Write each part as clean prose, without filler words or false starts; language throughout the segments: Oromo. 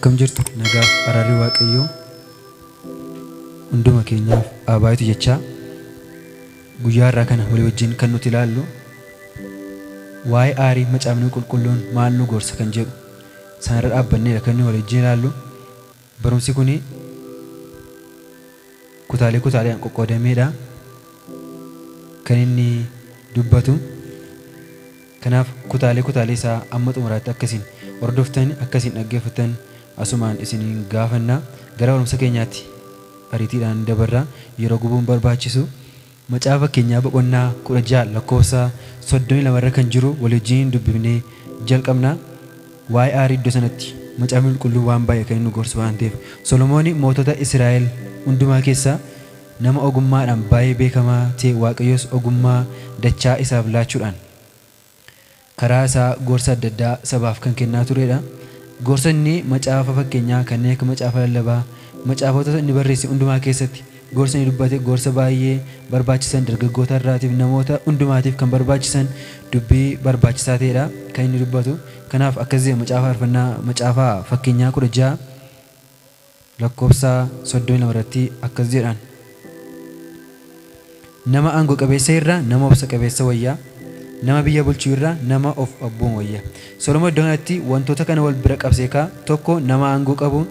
Akkam jirtu? Nagaaf araarri Waaqayyoo hunduma keenyaaf haa baay'atu jechaa, guyyaa har'aa kana walii wajjin kan nuti ilaallu waa'ee aarii Macaafni Qulqulluun maal nu gorsa kan jedhu sanarra dhaabbanneedha kan nuyi walii wajjin ilaallu. Barumsi kun kutaalee kutaaleedhaan qoqqoodameedha kan inni dubbatu. Kanaaf kutaalee kutaalee isaa amma xumuraatti akka isin hordoftan, akka isin dhaggeeffattan asumaan isiniin gaafanna. Gara barumsa keenyaatti ariitiidhaan dabarra. Yeroo gubuun barbaachisu. Macaafa Fakkeenyaa boqonnaa 16 lakkoofsa 32 irra kan jiru walii wajjin dubbifnee jalqabna. Waa'ee aarii iddoo sanatti Macaafni Qulqulluun waan baay'ee kan inni nu gorsu waan ta'eef. Solomooni mootota Israa'el hundumaa keessaa nama ogummaadhaan baay'ee beekamaa ta'e, Waaqayyos ogummaa dachaa isaaf laachuudhaan karaa isaa gorsa adda addaa sabaaf kan kennaa turedha. Gorsa inni Macaafa Fakkeenyaa, kanneen akka Macaafa Lallabaa, macaafota inni barreesse hundumaa keessatti gorsa inni dubbate gorsa baay'ee barbaachisan, dargaggoota irraatiif, namoota hundumaatiif kan barbaachisan, dubbii barbaachisaa ta'edha kan inni dubbatu. Kanaaf akkas jedha Macaafa Faarfannaa, Macaafa Fakkeenyaa 16 lakkoofsa 32 irratti akkas jedhaan. Nama aangoo qabeessa irra nama obsa qabeessa wayya, nama biyya bulchu irra nama of abboomu wayya. Solomoon iddoo kanatti wantoota kana wal bira qabsee kaa tokko nama aangoo qabu,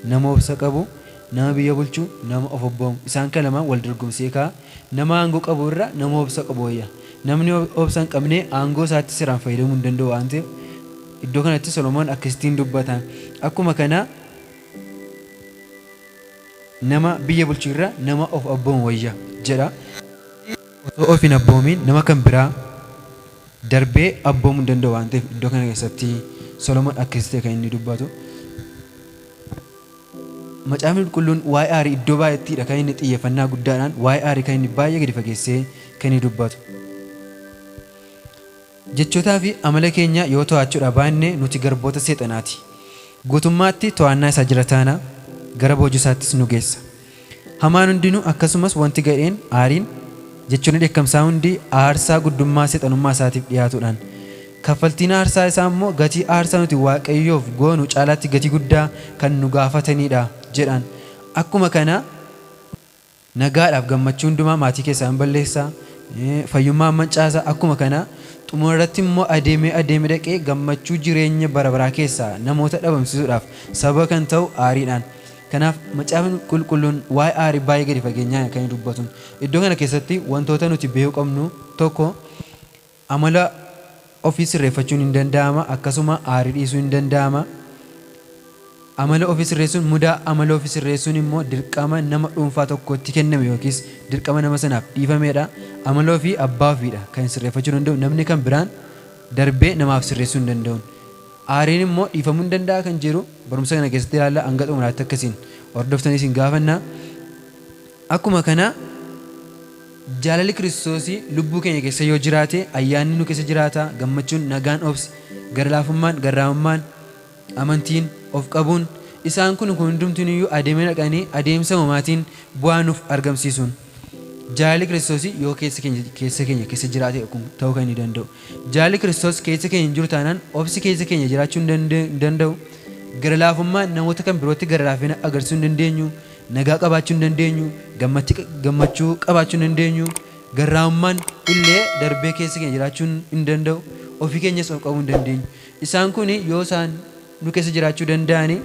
nama obsa qabu, nama biyya bulchu, nama of abboomu. Isaan kana lamaan wal dorgomsee kaa nama aangoo qabu irra nama obsa qabu wayya. Namni obsa hin qabne aangoo isaatti seeraan fayyadamuu hin danda'u waan ta'eef, iddoo kanatti Solomoon akkasittiin dubbata. Akkuma kana nama biyya bulchu irra nama of abboomu wayya jedha. Osoo of hin abboomiin nama kan biraa darbee abboomuu hin danda'u waan ta'eef, iddoo kana keessatti Solomoon akkasitti kan inni dubbatu. Macaafni Qulqulluun waa'ee aarii iddoo baay'eettidha kan inni xiyyeeffannaa guddaadhaan waa'ee aarii kan inni baay'ee gadi fageessee kan inni dubbatu. Jechootaa fi amala keenya yoo to'aachuudhaa baanne nuti garboota seexanaati. Guutummaatti to'aannaa isaa jala taana, gara boojuu isaattis nu geessa. Hamaan hundinuu, akkasumas wanti gadheen, aariin, jechoonni dheekkamsaa hundi aarsaa guddummaa seexanummaa isaatiif dhiyaatuudhaan. Kaffaltiin aarsaa isaa immoo gatii aarsaa nuti Waaqayyoof goonu caalaatti gatii guddaa kan nu gaafataniidha jedhaan. Akkuma kana nagaadhaaf gammachuu hundumaa maatii keessaa in balleessa, fayyummaa in mancaasa, akkuma kana xumura irratti immoo adeemee adeemee dhaqee gammachuu jireenya bara baraa keessaa namoota dhabamsiisuudhaaf sababa kan ta'u aariidhaan. Kanaaf Macaafni Qulqulluun waa'ee aarii baay'ee gadi fageenyaan kan inni dubbatu. Iddoo kana keessatti wantoota nuti beekuu qabnu tokko, amala ofii sirreeffachuun hin danda'ama, akkasuma aarii dhiisuun hin danda'ama. Amala ofii sirreessuun mudaa, amala ofii sirreessuun immoo dirqama nama dhuunfaa tokkotti kenname yookiis dirqama nama sanaaf dhiifameedha. Amala ofii abbaa ofiidha kan sirreeffachuu danda'u, namni kan biraan darbee namaaf sirreessuu hin danda'u. Aariin immoo dhiifamuu hin danda'a kan jedhu barumsa kana keessatti ilaalla. Hanga xumuraatti akkasiin hordoftanii isin gaafanna. Akkuma kana jaalalli Kiristoosii lubbuu keenya keessa yoo jiraate, ayyaanni nu keessa jiraata, gammachuun, nagaan, obsi, gara-laafummaan, garraamummaan, amantiin, of qabuun, isaan kun hundumtinuyyuu adeemanii dhaqanii adeemsa uumamaatiin bu'aa nuuf argamsiisuun. Jaalalli Kiristoosii yoo keessa keenya keessa keenya keessa jiraate kun ta'uu kan inni danda'u. Jaalalli Kiristoos keessa keenya hin jiru taanaan obsi keessa keenya jiraachuu hin danda'u. Gara laafummaan namoota kan birootti gara laafina agarsiisuu hin dandeenyu. Nagaa qabaachuu hin dandeenyu. Gammachuu qabaachuu hin dandeenyu. Garraamummaan illee darbee keessa keenya jiraachuu hin danda'u. Ofii keenyas of qabuu hin dandeenyu. Isaan kun yoo isaan nu keessa jiraachuu danda'ani,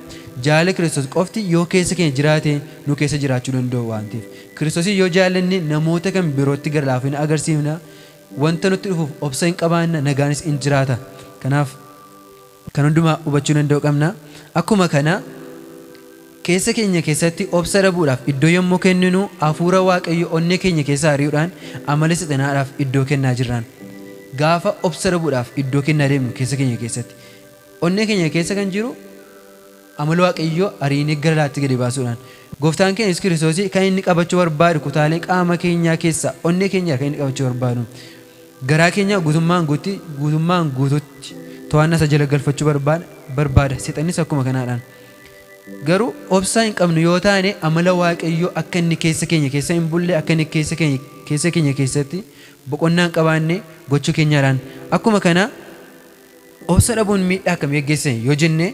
jaalala Kiristoos qofti yoo keessa keenya jiraate nu keessa jiraachuu danda'u waan ta'eef. Kiristoosiin yoo jaallanne namoota kan birootti gara laafina agarsiifna, wanta nutti dhufuuf obsa in qabaanna, nagaanis in jiraata. Kanaaf kan hundumaa hubachuu danda'uu qabna. Akkuma kana keessa keenya keessatti obsa dhabuudhaaf iddoo yommuu kenninu, hafuura Waaqayyo onnee keenya keessaa ari'uudhaan amala seexanaadhaaf iddoo kennaa jirraan. Gaafa obsa dhabuudhaaf iddoo kennaa deemnu, keessa keenya keessatti, onnee keenya keessa kan jiru amala Waaqayyoo ariinee gara alaatti gadi baasuudhaan. Gooftaan keenya Yesuus Kiristoos kan inni qabachuu barbaadu kutaalee qaama keenyaa keessaa onnee keenya kan inni qabachuu barbaadu. Garaa keenya guutummaan guutti guutummaan guututti to'annaa isa jala galfachuu barbaada. Seexannis akkuma kanaadhaan. Garuu obsa hin qabnu yoo taane, amala Waaqayyoo akka inni keessa keenya keessa hin bulle, akka inni keessa keenya keessatti boqonnaa hin qabaanne gochuu keenyaadhaan. Akkuma kana obsa dhabuun miidhaa akkamii geggeessa yoo jenne,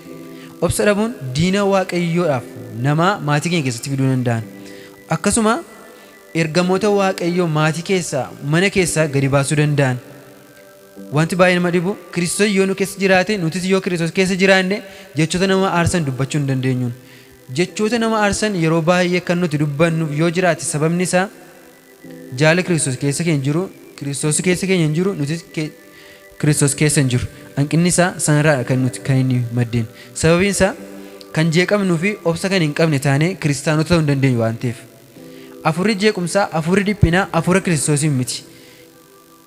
Obsa dhabuun diina Waaqayyoodhaaf namaa maatii keenya keessatti fiduu danda'an. Akkasuma ergamoota Waaqayyoo maatii keessaa, mana keessaa gadi baasuu danda'an. Wanti baay'ee nama dhibu, Kiristoos yoo nu keessa jiraate, nutis yoo Kiristoos keessa jiraanne, jechoota nama aarsan dubbachuu hin dandeenyuun. Jechoota nama aarsan yeroo baay'ee kan nuti dubbannuuf yoo jiraate, sababni isaa jaala Kiristoos keessa keenya jiru, Kiristoos keessa keenya hin jiru, nutis Kiristoos keessa hin jiru. Hanqinni isaa sanarraadha kan nuti kan inni maddeen. Sababiin isaa kan jeeqamnuu fi obsa kan hin qabne taanee kiristaanota ta'uu hin dandeenyu waan ta'eef. Afurri jeequmsaa, afurri dhiphinaa, afura Kiristoosiin miti.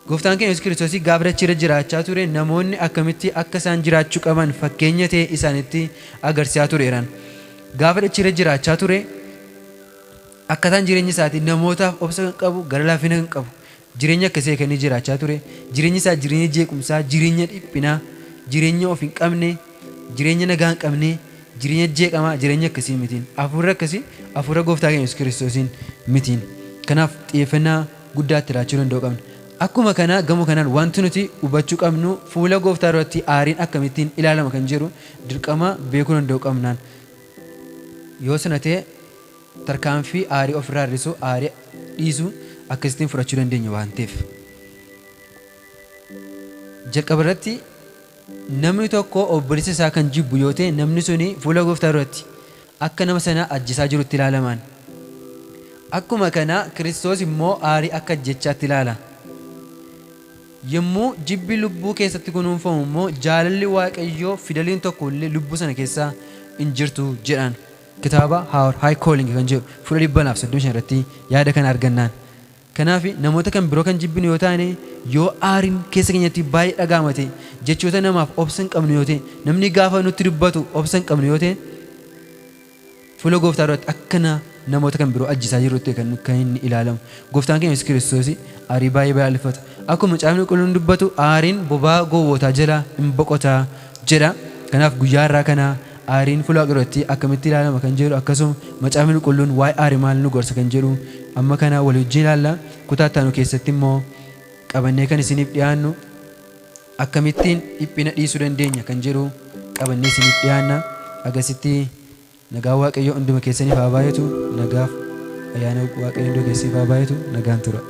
Gooftaan keenya Yesuus Kiristoos gaafa dachiirra jiraachaa ture, namoonni akkamitti akka isaan jiraachuu qaban fakkeenya ta'e isaanitti agarsiisaa tureeraan. Gaafa dachiirra jiraachaa ture, akkataan jireenya isaatii namootaaf obsa kan qabu, gara laafina kan qabu, jireenya akkasii kan inni jiraachaa ture. Jireenyi isaa jireenya jeequmsaa, jireenya dhiphinaa, jireenya of hin qabne, jireenya nagaa hin qabne, jireenya jeeqamaa, jireenya akkasii mitiin. Hafuurri akkasii hafuura Gooftaa keenya Yesuus Kiristoosiin mitiin. Kanaaf xiyyeeffannaa guddaa itti laachuu danda'uu qabna. Akkuma kana gama kanaan wanti nuti hubachuu qabnu, fuula Gooftaa duratti aariin akkamittiin ilaalama kan jedhu dirqama beekuu danda'uu qabnaan. Yoo sana ta'e, tarkaanfii aarii ofirraa hir'isuu, aarii dhiisuu akkasittiin fudhachuu dandeenya waan ta'eef. Jalqaba irratti, namni tokko obboleessa isaa kan jibbu yoo ta'e, namni suni fuula Gooftaa duratti akka nama sana ajjeesaa jirutti ilaalamaan. Akkuma kana Kiristoos immoo aarii akka ajjechaatti ilaala. Yommuu jibbi lubbuu keessatti kunuunfamu immoo, jaalalli Waaqayyoo fidaliin tokko illee lubbuu sana keessa hin jirtu jedhaan. Kitaaba Our High Calling kan jedhu fuula 235 irratti yaada kana argannaan. Kanaaf namoota kan biroo kan jibbinu yoo taane, yoo aariin keessa keenyatti baay'ee dhaga'ama ta'e, jechoota namaaf obsa hin qabnu yoo ta'e, namni gaafa nutti dubbatu obsa hin qabnu yoo ta'e, fuula Gooftaa duratti akkana namoota kan biroo ajjeesaa jirutti kan inni ilaalamu. Gooftaan keenya Yesuus Kiristoos aarii baay'ee balaaleffata. Akkuma Macaafni Qulqulluun dubbatu, "Aariin bobaa gowwootaa jala hin boqotaa" jedha. Kanaaf guyyaa har'aa kana aariin fuula Waaqaa duratti akkamitti ilaalama kan jedhu, akkasuma Macaafni Qulqulluun waa'ee aarii maal nu gorsa kan jedhu amma kana walii wajjin ilaalla. Kutaa itti keessatti immoo qabannee kan isiniif dhiyaannu, akkamittiin dhiphina dhiisuu dandeenya kan jedhu qabannee isiniif dhiyaanna. Agasitti nagaan Waaqayyoo hunduma keessaniif haa baay'atu. Nagaaf ayyaana Waaqayyoo hunduma keessaniif haa baay'atu. Nagaan tura.